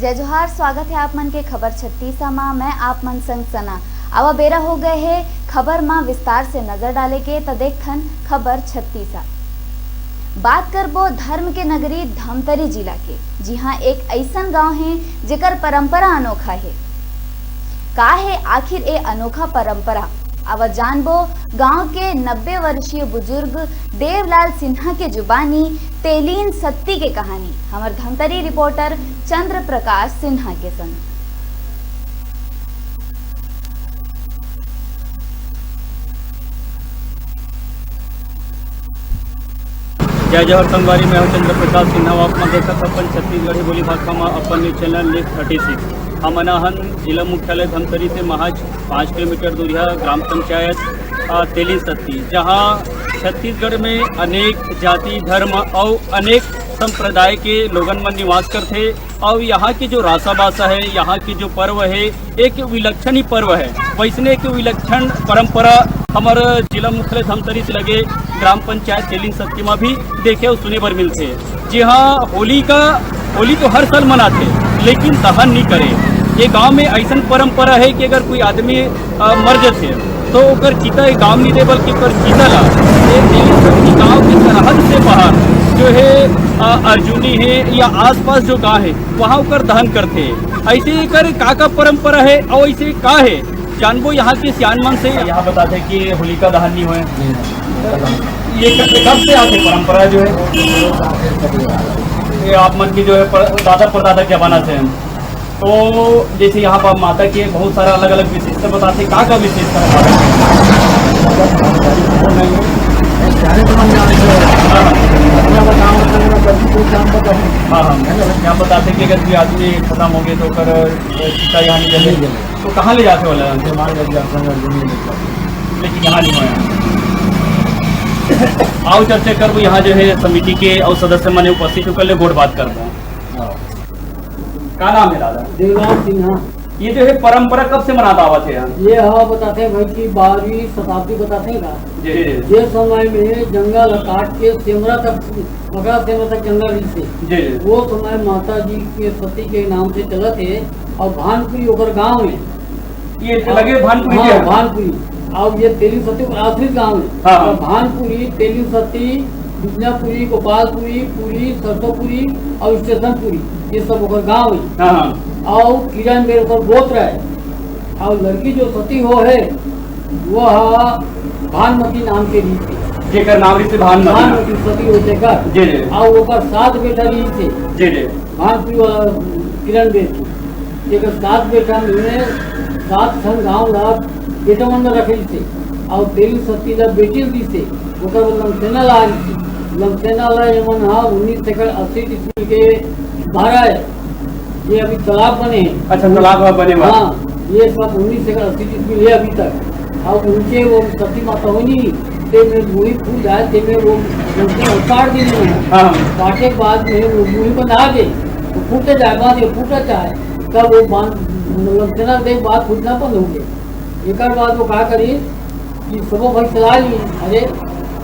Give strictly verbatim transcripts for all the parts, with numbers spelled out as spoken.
जय जोहार, स्वागत हे आप मन के खबर छत्तीसा मा। मैं आप मन संग सना। अब बेरा हो गए हे खबर मा विस्तार से नजर डाले के, त देखथन खबर छत्तीसा। बात करबो धर्म के नगरी धमतरी जिला के, जिहां एक अइसन गांव हे, जेकर परंपरा अनोखा हे। का हे आखिर ए अनोखा परंपरा? आवा जानबो गांव के नब्बे वर्षीय बुजुर्ग देवलाल सिन्हा के जुबानी तेलीन सत्ती के कहानी। हमर धमतरी रिपोर्टर चंद्र प्रकाश सिन्हा के संग। जय जोहार संगवारी, मैं हूं चंद्र प्रकाश सिन्हा। आप मन देखत अपन छत्तीसगढ़ी बोली भाखा मा अपन news channel news thirty six. हमन आहन जिला मुख्यालय धमतरी से महज पाँच किलोमीटर दूरिहा ग्राम पंचायत, अ, तेलिन सत्ती, जहां छत्तीसगढ़ में अनेक जाति, धर्म अउ अनेक संप्रदाय के लोगन मन निवास करथे। अउ यहाँ के जो रासा बासा है, यहाँ के जो पर्व है, एक विलक्षण ही पर्व है। वैसने एक विलक्षण परंपरा हमर जिला मुख्यालय धमतरी से लगे ग्राम पंचायत तेलिन सत्ती मा भी देखे अउ सुने बर मिलथे। जी हाँ, होली का, होली तो हर साल मनाथे, लेकिन दहन नहीं करे। ये गांव में ऐसन परंपरा है कि अगर कोई आदमी, अ, मर जाथे, तो ओकर चिता ये गांव नहीं दे, बल्कि ओकर चिता ला ये तेलिन सत्ती गांव के सरहद से बाहर जो है, अ, अर्जुनी है या आसपास जो गांव है, वहाँ ओकर दहन करथे। ऐसे एकर का का परंपरा है और ऐसे का है, जानबो यहाँ के सियान मन से। यहाँ बताथे कि होलिका दहन नहीं होए। ये क-, कब से आथे परंपरा जो है? ये आप मन की जो है पर-, दादा परदादा के जमाना से है। तो जैसे यहाँ पर माता के बहुत सारा अलग-अलग विशेषता बताथे, का का विशेषता है माता के? हाँ, हाँ। हाँ, हाँ। यहाँ बताथे कि अगर कोई आदमी खत्म हो गए तो ओकर, अ, चिता यहाँ नहीं जले। नहीं जले। तो कहाँ ले जाथे वाला? लेकिन यहाँ नहीं होया। आओ चर्चा करबो, यहाँ जो है समिति के अउ सदस्य मन उपस्थित होकर ले गोठ बात करबो। हाँ। का नाम है दादा? देवराज सिन्हा। ये जो है परंपरा कब से मनाता आवत है यहाँ? ये ह बताथे भाई कि बारहवीं शताब्दी बताथे का। जी। जे समय में जंगल काट के सेमरा तक, बगरा सेमरा तक जंगल रहिस हे। जी, जी। वो समय माता जी के सती के नाम से चलत हे अउ भानपुरी ओकर गांव हे। ये लगे भानपुरी हाँ, के? भानपुरी। अउ ये तेलिन सत्ती के आश्रित गांव हे। हाँ, हाँ। अउ भानपुरी, तेलिन सत्ती, बिजनापुरी, गोपालपुरी, पुरी, सरसोपुरी अउ स्टेशनपुरी, ये सब ओकर गांव हे। हाँ, हाँ। अउ किरण बेर ओकर गोत्र हे। अउ लड़की जो सती हो हे, वो ह भानमती नाम के रहिस हे। जेकर नाम रहिस हे भानमती। भानमती सती हो जेकर। जी, जी। अउ ओकर सात बेटा रहिस हे। जी, जी। भानपुरी वाला किरण बेर के। जेकर सात बेटा में सात ठन गांव ला बेटा मन ला रखे रहिस हे। अउ तेलिन सती ला बेटी ल दिस हे। ओकर बाद लमसेना ला आइस हे। लमसेना ला ये मन ह उन्नीस एकड़ अस्सी डिसमिल के भरा हे। ये अभी तालाब बने हे। अच्छा, तालाब ह बने वाला। हाँ, ये सब उन्नीस एकड़ अस्सी डिसमिल हे अभी तक। अब उनके वो सती माता होनी, ते में मुड़ी फूट जाए, ते में वो लमसेना उपाड़ दी। हाँ। काटे के बाद में वो मुड़ी बंधा दे, तो फूटते जाए, बाद ये फूटत जाए, तब वो बांध, लमसेना के बाद फूटना बंद हो गया। एकर बाद वो का करी कि सबो भाई सलाह ली, अरे,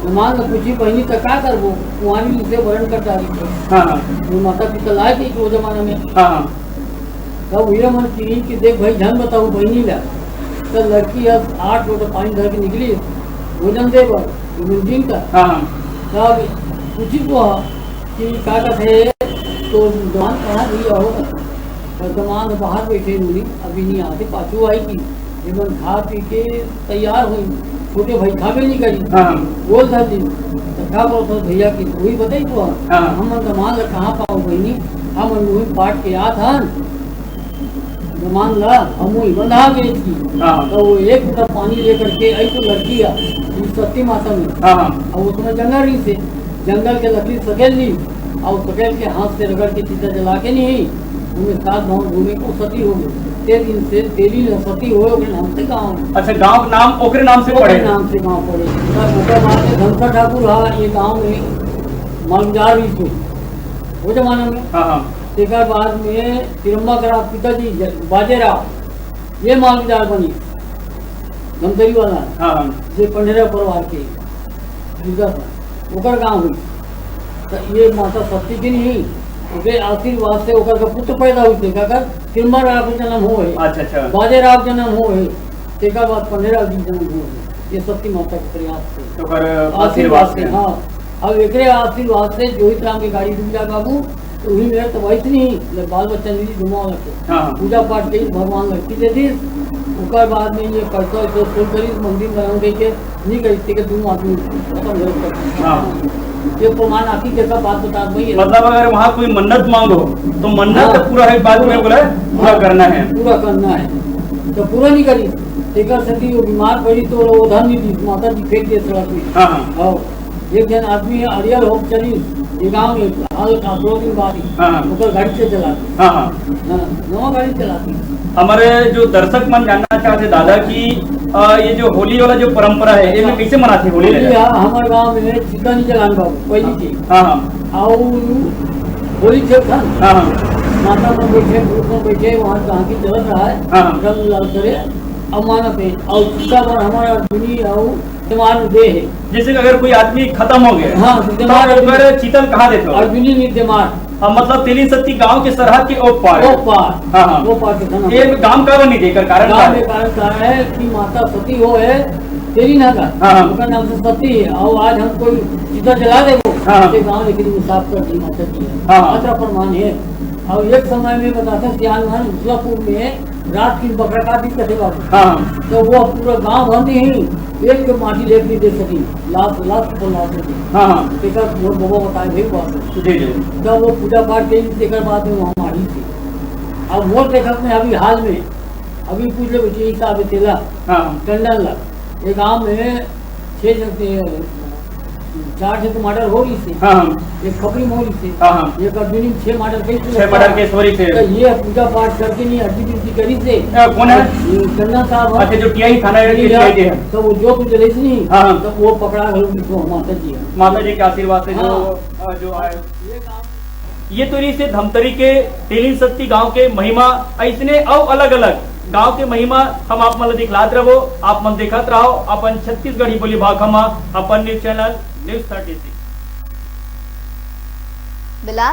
मेहमान ल पूछी बहिनी त का करबो, कुंवारी मुँह से वरण कर डारी। हाँ, हाँ। वो माता पिता लाए थे वो जमाना में। हाँ, हाँ। तब ये मन की कि देख भाई, झन बताऊ बहिनी ला। त लड़की अब आठ लोटा पानी धर के निकली, भोजन दे बर, भोजन दिन का। हाँ, हाँ। तब पूछी को कि का कहते, तो दमान कहाँ गई हो? त दमान बाहर बैठे मुनी, अभी नहीं आते, पाछू आई की। ये मन खा पी के तैयार होई, छोटे भाई खाबे नहीं करी। हाँ। बोल धर दी, तो का बोलत हस भैया की, वही बताई तो। हाँ। हम मन दमान ला कहाँ पाओ बहिनी, हम मन वही पाट के आत हन, दमान ला हम वही बंधा गए थी। हाँ। तो वो एक लोटा पानी लेकर के आई तो लड़की आ, ये सती माता में। हाँ, हाँ। और उसमें जंगल रहिस हे, जंगल के लकड़ी सकेल ली, अउ सकेल के हाथ से रगड़ के चिता जला के नहीं, उन्हें सात भाव भूमि को सती हो गई। ते दिन से तेली ल सती हो गए, हमसे गाँव में। अच्छा, गांव नाम ओकरे नाम से ओकरे पड़े? नाम से गांव पड़े। तब ओकर बाद में धनखड़ ठाकुर हा, ये गांव में मालगुजार भी थे वो जमाना में। हाँ, हाँ। तेकर बाद में तिरम्बा करा पिताजी ज-, बाजे राव, ये मालगुजार बनी धमतरी वाला, हाँ, हाँ। जे पंडेरा परिवार के। बिरदा था, ओकर गांव हुई। त ये माता सती के नहीं, ओके आशीर्वाद से ओकर का पुत्र पैदा होइस, तेकर का तिरमन राव के जन्म होय हे। अच्छा, अच्छा। बाजे राव जन्म होय हे, तेकर बाद पंडे राव जी के जन्म होय हे। ये सती माता के प्रयास से। तो ओकर आशीर्वाद आशीर्वाद से, से। हाँ। अब एकरे आशीर्वाद से जोहित राम के गाड़ी डूब जाय बाबू, तो उही मेर तो वही नहीं, ले बाल बच्चा नहीं डूबा लगे। हाँ, हाँ। पूजा पाठ के भगवान लड़की दे दी, ओकर बाद में ये पैसा वैसा वसूल करी, मंदिर बनाऊ दे के, नहीं करी, तेकर दोनों आदमी खत्म हो गए। हाँ। ये प्रमाण आखिर जैसा बात बता भाई। मतलब अगर वहाँ कोई मन्नत मांगो, तो मन्नत हाँ। पूरा है, बाद में बोला है, पूरा हाँ। करना है। पूरा करना है। तो पूरा नहीं करी। तेकर सती वो बीमार पड़ी तो वो धन नहीं दी, माता जी फेंक दिए सड़क में। हाँ, हाँ। और एक जन आदमी अड़ियल होके चली, ये गाँव में, हाल का दो दिन बाद ही, हाँ, हाँ। ओकर गाड़ी से चला दी। हाँ, हाँ। हाँ, नवा गाड़ी चला दी। हमारे जो दर्शक मन जानना चाहते दादा कि, अ, ये जो होली वाला जो परंपरा है, ये कैसे मनाते होली होली वाला? हाँ, हमारे गाँव में चिता नहीं जलान बाबू, पहली चीज। हाँ, हाँ। और होली खेलथन। हाँ, हाँ। माता में बैठे, पुरुष में बैठे, वहाँ जहाँ की चलत रहा है, हाँ, हाँ। रंग गुलाल करे, अमानत है। और चिता पर हमारा दुनी और दीवार में दे है। जैसे कि अगर कोई आदमी खत्म हो गया, हाँ, तो तो दीवार तो अगर चीतल कहाँ देते हो? और दुनी नहीं दीवार। हाँ, मतलब तेलिन सत्ती गांव के सरहद के ओ पार। ओ पार। हाँ, हाँ। ओ पार के खाना। ये गांव का बनी देकर कारण गांव का में है? कारण का है कि माता सती हो है, तेरी ना का। हाँ, हाँ। उनका नाम से सती है। और आज हम कोई चिता जला दे वो, हाँ, हाँ। ये गांव लेकिन वो साफ कर दी माता जी है। हाँ, हाँ। माता प्रमाण है। और एक समय में बताते हैं, सियान महाराज मुसलापुर में रात की बकरा काट दी कथे बाबू। हाँ, हाँ। तो वो पूरा गांव भर में ही एक के माटी लेके नहीं दे सकी, लाश, लाश को लाश दे दी। हाँ, हाँ। तेकर मोर बाबा बताए भाई बात। जी, जी। जब वो पूजा पाठ के तेकर बाद में वहाँ मारी थी। अब मोर देखत में अभी हाल में, अभी पूछ ले बच्चे, हिसाब है तेला, हाँ, हाँ। टंडन ला, ये गांव में छह जन के, चार जन के मर्डर हो रही थी। हाँ, हाँ। एक खपरी में हो रही थी। हाँ, हाँ। एक अर्जुनी में छह मर्डर केस छह मर्डर केस हो रही थी। तो ये पूजा पाठ करके नहीं, अर्जी बिनती करी से। अ, कौन है? ये चंदन साहब है। अच्छा, जो टीआई थाना है, ये टीआई है। तो वो जो कुछ रही थी नहीं, हाँ, हाँ। तो वो पकड़ा गया, उसको माता जी है। माता जी के आशीर्वाद से जो, हाँ। अ, जो आए। ये काम ये तो रही से धमतरी के तेलिन सत्ती गांव के महिमा। ऐसने अउ अलग-अलग गांव के महिमा हम आप मन ल दिखलात रहबो। आप मन देखत रहो अपन छत्तीसगढ़ी बोली भाखा म अपन news channel news thirty six. Bilas